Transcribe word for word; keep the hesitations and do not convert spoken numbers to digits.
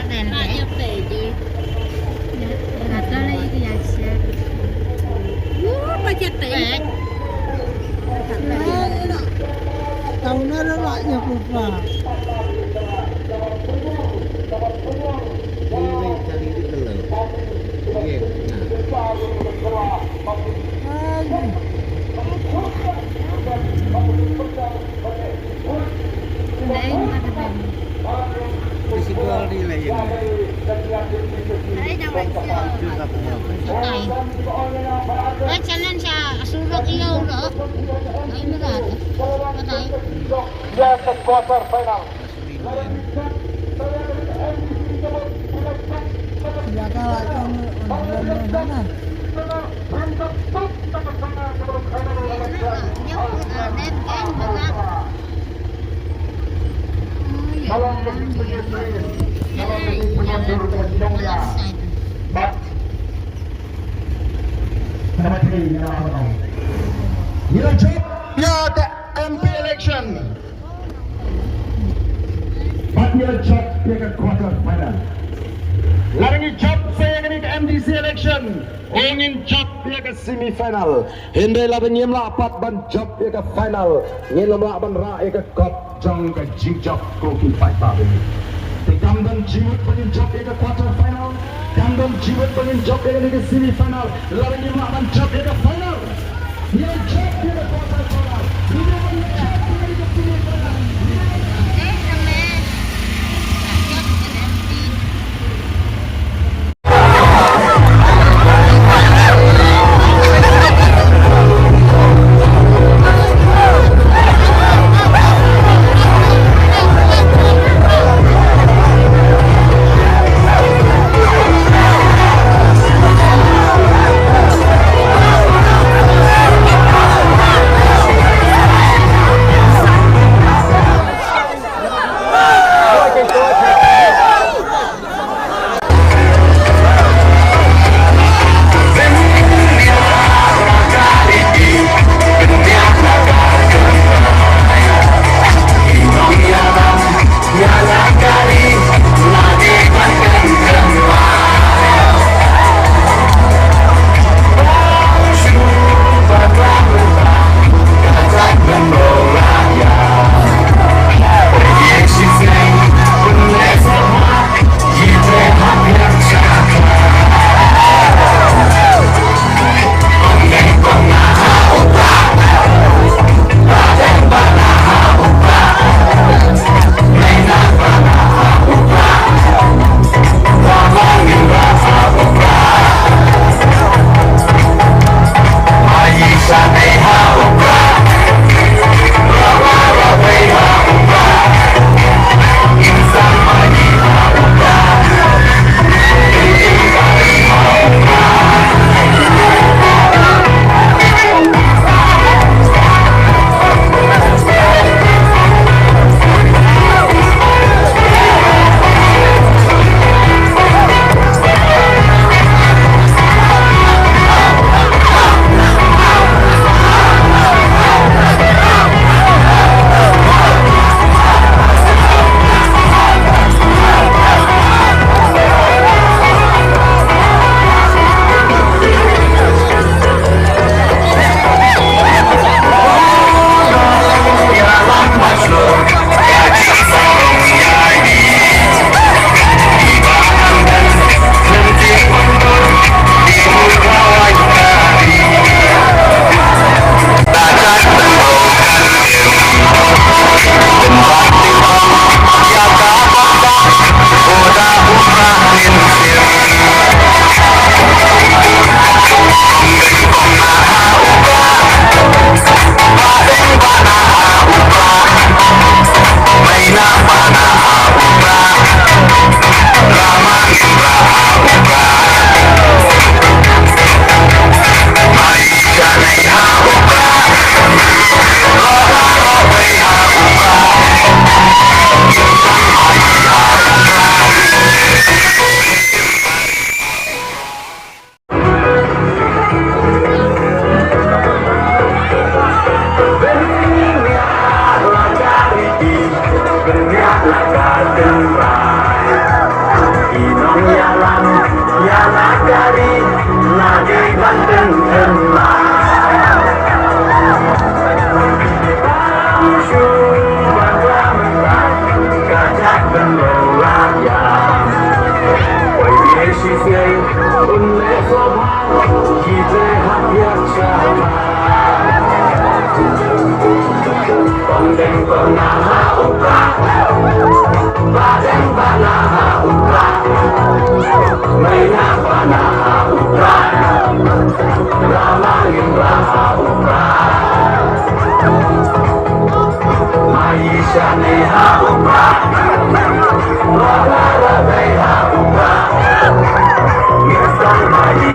Ren, eh? Kata lagi dia siap. Wuh, pakai teh. Tahu nara lah ya, lupa. Ai, channel sa surok iyo lo. Ai, mera. Patai. Quarter final. Ila jop ïa ka M P election. Bad ïa jop ïa ka quarter final. Lada ngi jop sa ïa kane ka M D C election, ngin jop ïa ka semi final. Hynrei lada ngim lah pat ban jop ïa ka final, ngin ym lah ban rah ïa ka cup jong ka jingjop ko ki paidbah. Te kam don jingmut ba ngin jop ïa ka quarter final, kam don jingmut ba ngin jop ïa ka semi final. Lada ngim lah ban jop ïa ka final, ngin jop ïa ka quarter final. Ngin jop ïa ka semi final.